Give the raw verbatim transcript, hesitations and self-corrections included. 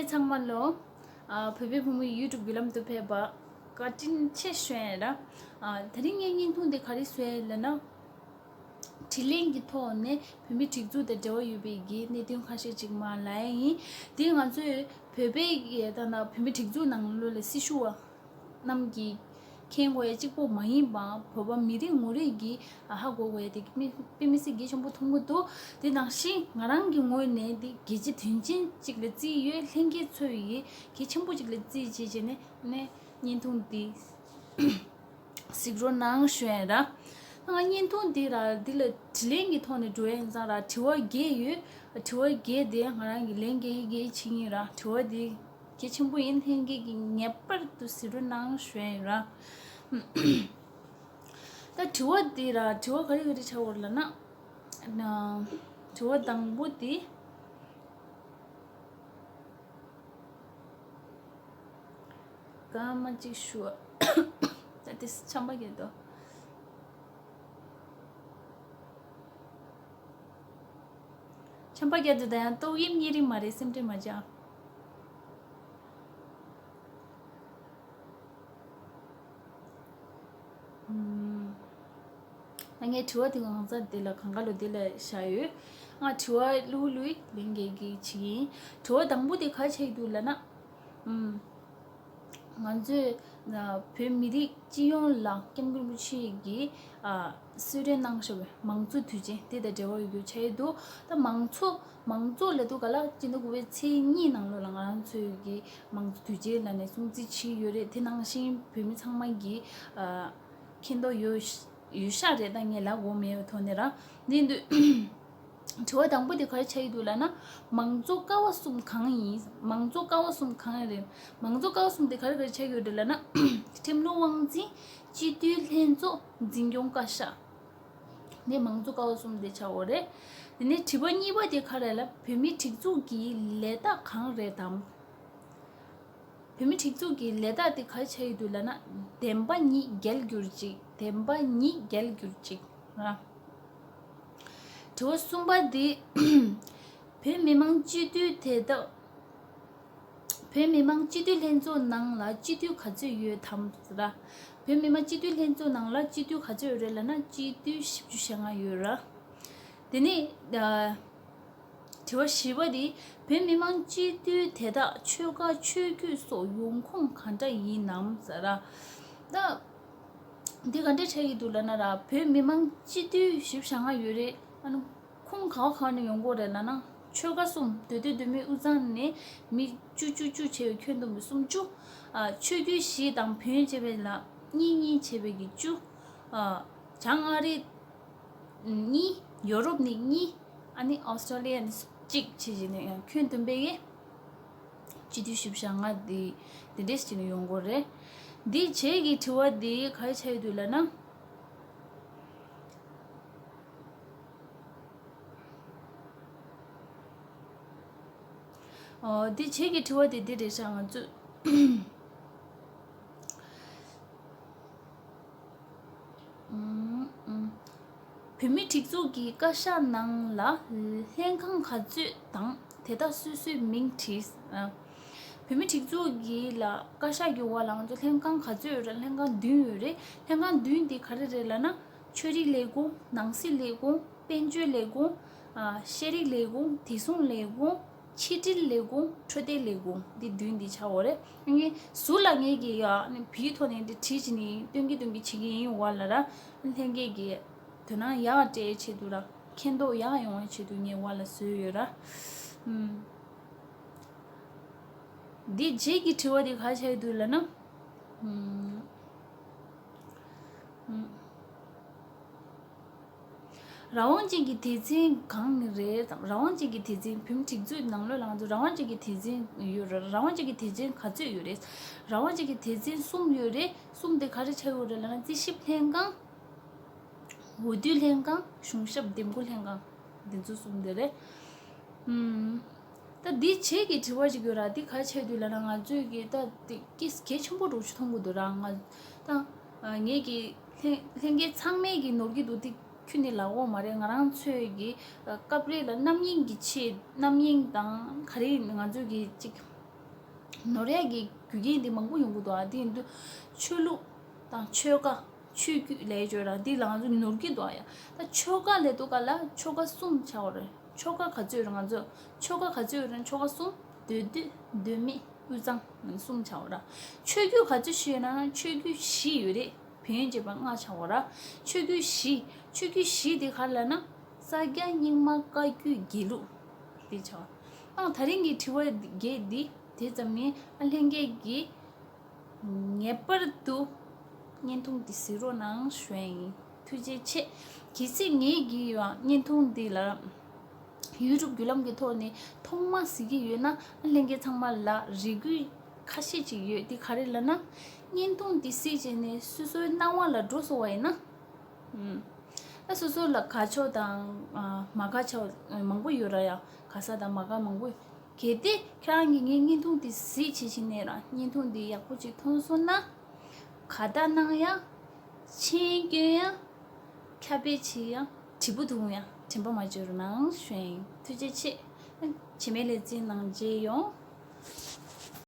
ཚང་མ་ལོ། ཨ། བོད་པའི་བུ་མོའི་ཡུ་ཊུབ་བརྒྱུད་ལམ་དུ་ཕེབས་པ་བཀའ་དྲིན་ཆེ་ཞུ་ཡ་ཡིན་ར། ཨ། དེ་རིང་ངའི་བརྙན་ཐུང་འདི་ག་རེ་བཟོས་ཡིན་ལབ་ན། དྲི་ལན་གྱི་ཐོག་ནས་བོད་མིའི་སྒྲིག་འཛུགས་དང་འབྲེལ་བ་ཡོད་པའི་གི་གནད་དོན་ཁ་ཤས་ཅིག་མར་ལབ་ཡ་ཡིན། དེ་ང་ཚོས་བོད་པའི་ད་ལྟ་བོད་མིའི་སྒྲིག་འཛུགས་ནང་ལོགས་ལ་སྲི་ཞུ་བ་རྣམས་ཀྱིས་མཁྱེན་དགོས་ཡ་གཅིག་པོ་མ་ཡིན་པ། བོད་པ་མི་རེ་ངོ་རེ་གིས་ཧ་གོ་དགོས་ཡ་དེ་དཔེ་མི་སྲིད་གལ་ཆེན་པོ་མཐོང་གི་འདུག་དེ་ནང་བཞིན་ང་རང་གི་ངོས་ནས་དེ་གལ་ཆེ་དོན་ཆེན་ཅིག་ལ་བརྩིས་ཡོད། ལྷན་རྒྱས་ཚོས་ཡི་གལ་ཆེན་པོ་ཅིག་ལ་བརྩིས་བྱས་བྱས་ནས་ནས་བརྙན་ཐུང་འདི་གཟིགས་རོགས་གནང་ཞུ་ཡ་ར། ང་བརྙན་ཐུང་འདི་ར་འདི་ལ་དྲི་ལན་གྱི་ཐོག་ནས་འགྲོ་ཡ་ཡིན་ཙང་ར། དྲི་བ་བརྒྱད་ཡོད། དྲི་བ་བརྒྱད་དེ་ང་རང་གི་ལན་རྒྱག་གི་བྱེད་ཀྱི་ཡིན་ར། དྲི་བ་འདི་གལ་ཆེན་པོ་ཡིན། ལྷན་རྒྱས་ཀྱིས་ངེས་པར་དུ་གཟིགས་རོགས་གནང་ཞུ་ཡ་ཡིན་ར། ད་དྲི་བ་འདི་ར་དྲི་བ་ག་རེ་ག་རེ་ཆགས་ཡོད་ལབ་ན། ན། དྲི་བ་དང་པོ་འདི། སྐར་མ་གཅིག་ཞུ། ད་དེ་ཆམ་པ་བརྒྱབ་འདུག་ཆམ་པ་བརྒྱབ་འདུག་ད་ཡང་ཏོག་དབྱིབས་གཉན་རིམས་མ་རེད། སེམས་ཁྲལ་མ་བྱ། ཨུམ། ང་ངའི་དྲི་བ་དེ་གང་ཚ་དེ་ལ་གང་ག་ལོ་དེ་ལ་བཞག་ཡོད། ང་དྲི་བ་ལྷུག་ལྷུག་ལན་རྒྱག་གི་བྱེད་ཀྱི་ཡིན། དྲི་བ་དང་པོ་དེ་ག་རེ་ཆགས་ཀྱི་འདུག་ལབ་ན། ཨུམ། ང་ཚོས་ན་བོད་མི་རིགས་སྤྱི་ཡོངས་ལ་སྐྱབས་མགོན་རིན་པོ་ཆེ་གིས་ཨ་གསོལ་རས་གནང་བཞག་པའི་མང་གཙོ་དུས་ཆེན་དེ་དང་འབྲེལ་བ་ཡོད་རྒྱུ་ཆགས་ཀྱི་འདུག་ད་མང་གཙོ་མང་གཙོ་ལབ་དུས་ག་ལ་སྤྱི་ཟླ་དགུ་པའི་ཚེས་གཉིས་ནང་ལོགས་ལ་ང་རང་ཚོའི་གི་མང་གཙོ་དུས་ཆེན་ལབ་ནས་སྲུང་བརྩི་བྱེད་ཀྱི་ཡོད་རེད། དེ་ནང་བཞིན་བོད་མི་ཚང་མ་གིས་ཨ་མཁྱེན་རྟོགས་ཡོད་ཡོད་ཤག་རེད། ད་ངས་ལབ་དགོས་མེད་པའི་ཐོག་ནས་ར། འདི་འདུག་དྲི་བ་དང་པོ་དེ་ག་རེ་ཆགས་ཀྱི་འདུག་ལབ་ན། མང་གཙོ་ཀ་བ་གསུམ་གང་ཡིན། མང་གཙོ་ཀ་བ་གསུམ་གང་རེད། མང་གཙོ་ཀ་བ་གསུམ་དེ་ག་རེ་ག་རེ་ཆགས་ཀྱི་ཡོད་རེད་ལབ་ན། ཁྲིམས་ལུགས་དབང་འཛིན། སྤྱི་འཐུས་ལྷན་ཚོགས། འཛིན་སྐྱོང་བཀའ་ཤག་ནས་མང་གཙོ་ཀ་བ་གསུམ་དེ་ཆགས་ཡོད་རེད། དེ་ནས་དྲི་བ་གཉིས་པ་དེ་ག་རེ་ལབ། བོད་མིའི་སྒྲིག་འཛུགས་ཀྱི་ལས་རྟགས་གང་རེད་དམ། བོད་མིའི་སྒྲིག་འཛུགས་ཀྱི་ལས་རྟགས་དེ་ག་རེ་ཆགས་ཀྱི་འདུག་ལབ་ན། བདེན་པ་ཉིད་རྒྱལ་གྱུར་ཅིག་བདེན་པ་ཉིད་རྒྱལ་གྱུར་ཅིག་ཨ། དྲི་བ་གསུམ་པ་འདི། བོད་མི་མང་སྤྱི་འཐུས་དེ་དག་བོད་མི་མང་སྤྱི་འཐུས་ལྷན་ཚོགས་ནང་ལ་སྤྱི་འཐུས་ག་ཚོད་ཡོད་དམ་ཟེར་ར། བོད་མི་མང་སྤྱི་འཐུས་ལྷན་ཚོགས་ནང་ལ་སྤྱི་འཐུས་ག་ཚོད་ཡོད་རེད་ལབ་ན། སྤྱི་འཐུས་བཞི་བཅུ་ཞེ་ལྔ་ཡོད་ར། དེ་ནས་ཨ། དྲི་བ་བཞི་པ་དེ། བོད་མི་མང་སྤྱི་འཐུས་དེ་དག་ཆོལ་ཁ་ཆོས་བརྒྱུད་སོགས་ཡོང་ཁུངས་ག་འདྲ་ཡིན་ནམ་ཟེར་ར། ད། འདི་ག་འདྲ་ཆགས་ཀྱི་འདུག་ལབ་ན་ར། བོད་མི་མང་སྤྱི་འཐུས་བཞི་བཅུ་ཞེ་ལྔ་ཡོད་རེད། ཨ་ནི་ཁུངས་ག་བ་གང་ནས་ཡོང་གི་རེད་ལབ་ན། ཆོལ་ཁ་གསུམ་མདོ་སྟོད་མདོ་སྨད་དབུས་གཙང་ནས་མི་བཅུ་བཅུ་བཅུ་བྱས་པའི་ཁྱོན་བསྡོམས་པའི་སུམ་ཅུ། ཨ། ཆོས་བརྒྱུད་བཞི་དང་བོན་བྱས་པའི་ལ་གཉིས་གཉིས་བྱས་པའི་གི་བཅུ། ཨ། བྱང་ཨ་རི་གཉིས། ཡོ་རོབ་ནས་གཉིས། ཨ་ནི་ཨོ་སི་ཀྲོ་ལི་ཡ་ནས་གཅིག་བྱས་བྱས་ནས་ཡང་ཁྱོན་བསྡོམས་པའི་གི་སྤྱི་འཐུས་བཞི་བཅུ་ཞེ་ལྔ་འདི་འདི་འདྲས་ཅིག་ནས་ཡོང་གི་རེད། འདི་བྱས་ཀྱི་དྲི་བ་འདི་ག་རེ་ཆགས་ཡོད་འདུག་ལབ་ན། ཨོ། འདི་བྱས་ཀྱི་དྲི་བ་འདི་འདི་རེད་ཤག་ང་ཚོས། ཨུམ། ཨུམ། བོད་མིའི་སྒྲིག་འཛུགས་ཀྱི་བཀའ་ཤག་ནང་ལ་ལྷན་ཁང་ག་ཚོད་དང་དེ་དག་སོ་སོའི་མིང་བྲིས། ཨ། བོད་མིའི་སྒྲིག་འཛུགས་ཀྱི་ལ་བཀའ་ཤག་གི་འོག་ལ་ང་ཚོ་ལྷན་ཁང་ག་ཚོད་ཡོད་རེད། ལྷན་ཁང་བདུན་ཡོད་རེད། ལྷན་ཁང་བདུན་དེ་ག་རེ་རེད་ལབ་ན། ཆོས་རིག་ལས་ཁུངས། ནང་སྲིད་ལས་ཁུངས། དཔལ་འབྱོར་ལས་ཁུངས། ཨ། ཤེས་རིག་ལས་ཁུངས། བདེ་སྲུང་ལས་ཁུངས། ཕྱི་དྲིལ་ལས་ཁུངས། འཕྲོད་བསྟེན་ལས་ཁུངས། འདི་བདུན་འདི་ཆགས་ཡོད་རེད། ངས་ཟུར་ལ་ངས་ཀྱི་ཡ་ནི་བིའི་ཐོག་ནས་འདི་བྲིས་བྱས་ནས་སྟོན་གྱི་སྟོན་གྱི་བྱེད་ཀྱི་ཡིན། འོག་ལ་ར་ལྷན་རྒྱས་ཀྱི་དོ་སྣང་ཡག་སྤྲད་ཆེད་དུ་ར། མཁྱེན་རྟོགས་ཡག་ཡོང་བའི་ཆེད་དུ་ངས་འོག་ལ་བཟོས་ཡོད་ར། ཨུམ། འདི་རྗེས་ཀྱི་དྲི་བ་འདི་ག་རེ་ཆགས་ཀྱི་འདུག་ལབ་ན། ཨུམ། ཨུམ། རང་དབང་ཅན་གྱི་སྡེ་ཚན་གང་རེད་དམ། རང་དབང་ཅན་གྱི་སྡེ་ཚན། བོད་མིའི་སྒྲིག་འཛུགས་ནང་ལོགས་ལ་ང་ཚོ་རང་དབང་ཅན་གྱི་སྡེ་ཚན་ཡོད་རེད། རང་དབང་ཅན་གྱི་སྡེ་ཚན་ག་ཚོད་ཡོད་རེད། རང་དབང་ཅན་གྱི་སྡེ་ཚན་གསུམ་ཡོད་རེད། གསུམ་དེ་ག་རེ་ཆགས་ཡོད་རེད་ལབ་ན། རྩིས་ཞིབ་ལྷན་ཁང་། འོས་བསྡུ་ལྷན་ཁང་། གཞུང་ཞབས་འདེམས་བསྐོ་ལྷན་ཁང་། འདི་ཚོ་གསུམ་དེ་རེད། ཨུམ། ད་འདི་རྗེས་ཀྱི་དྲི་བ་ཞིག་ཡོད་ར། འདི་ག་རེ་ཆགས་འདུག་ལབ་ན། ང་ཚོས་ཀྱི་ད་འདི་ཀིས་གལ་ཆེན་པོ་འདྲ་ཅིག་མཐོང་གི་འདུག་ར། ང་ད་ངས་ཀྱི་ལྷན་ལྷན་རྒྱས་ཚང་མས་ཀྱི་ནོར་གྱི་འདུག་འདི་ཁྱོན་ནས་ལབ་དགོས་མ་རེད། ང་རང་ཚོས་ཀྱི་སྐབས་རེ་ལ་རྣམ་གཡེང་གི་ཆེད། རྣམ་གཡེང་དང་ག་རེ་ཡིན། ང་ཚོས་ཀྱི་ཅིག་ ནོར་ཡག་གི་རྒྱུ་རྐྱེན་འདི་མང་པོ་ཡོང་གི་འདུག་ཨ། འདི་ཡིན་དུས་ཆོས་ལུགས་དང་ཆོལ་ཁ། ཆོས་བརྒྱུད་ལས་བརྗོད་ར་འདི་ལ་ང་ཚོ་ནོར་གྱི་འདུག་ཨ། ཡ་ད་ཆོལ་ཁ་ལས་འདུག་ག་ལ་ཆོལ་ཁ་གསུམ་ཆགས་པ་རེད། ཆོལ་ཁ་ག་ཚོད་རེད། ང་ཚོ་ཆོལ་ཁ་ག་ཚོད་ཡོད་རེད། ཆོལ་ཁ་གསུམ། མདོ་སྟོད། མདོ་སྨད། དབུས་གཙང་གསུམ་ཆགས་པ་ར། ཆོས་བརྒྱུད་ག་ཚོད་ཞིག་ཡོད་ན་ཆོས་བརྒྱུད་བཞི་ཡོད་རེད། བོན་བཅས་པ་ལྔ་ཆགས་པ་ར། ཆོས་བརྒྱུད་བཞི། ཆོས་བརྒྱུད་བཞི་དེ་ག་རེ་ལབ་ན། ས་སྐྱ་རྙིང་མ་བཀའ་བརྒྱུད་དགེ་ལུགས་དེ་ཆགས་པ། ཨང་། ད་རིང་གི་དྲི་བ་བརྒྱད་འདི་དེ་ཙམ་ཡིན། ཨ་ལྷན་རྒྱས་ཀྱིས་ངེས་པར་དུ་བརྙན་ཐུང་འདི་གཟིགས་རོགས་གནང་ཞུ་ཡ་ཡིན། ཐུགས་རྗེ་ཆེ། གལ་སྲིད་ངེད་ཀྱིས་ཡང་བརྙན་ཐུང་འདི་ལ། ཡུ་ཊུབ་བརྒྱུད་ལམ་གྱི་ཐོག་ནས་ཐོག་མ་གཟིགས་ཀྱི་ཡོད་ན། ལྷན་རྒྱས་ཚང་མ་ལ་རེ་སྐུལ་ཁ་ཤས་ཅིག་ཡོད། དེ་ག་རེ་ལབ་ན། བརྙན་ཐུང་འདི་གཟིགས་བྱས་ནས་སོ་སོའི་སྣང་བ་ལ་འགྲོ་སོང་བ་ཡིན་ན། ཨུམ། ཨ་སོ་སོ་ལ་དགའ་ཕྱོགས་དང་། ཨ་མ་དགའ་ཕྱོགས་མང་པོ་ཡོད་ར་ཡ། དགའ་ས་དང་མ་དགའ་མང་པོ། གལ་ཏེ་ཁྱེད་རང་གིས་ངའི་བརྙན་ཐུང་འདི་གཟིགས་བྱས་བྱས་ནས་ར་བརྙན་ཐུང་འདི་ཡག་པོ་ཅིག་མཐོང་སོང་ན། དགའ་རྟགས་གནང་ཡ། མཆན་སྐྱོན་ཡ། ཁྱབ་སྤེལ་བྱེད་ཡ། དྲིལ་བུ་བརྡུང་ཡ། དྲན་པ་མ་བརྗེད་རོགས་གནང་ཞུ་ཡིན། ཐུགས་རྗེ་ཆེ། རྗེས་མའི་ལེ་ཚན་ནང་མཇལ་ཡོང་།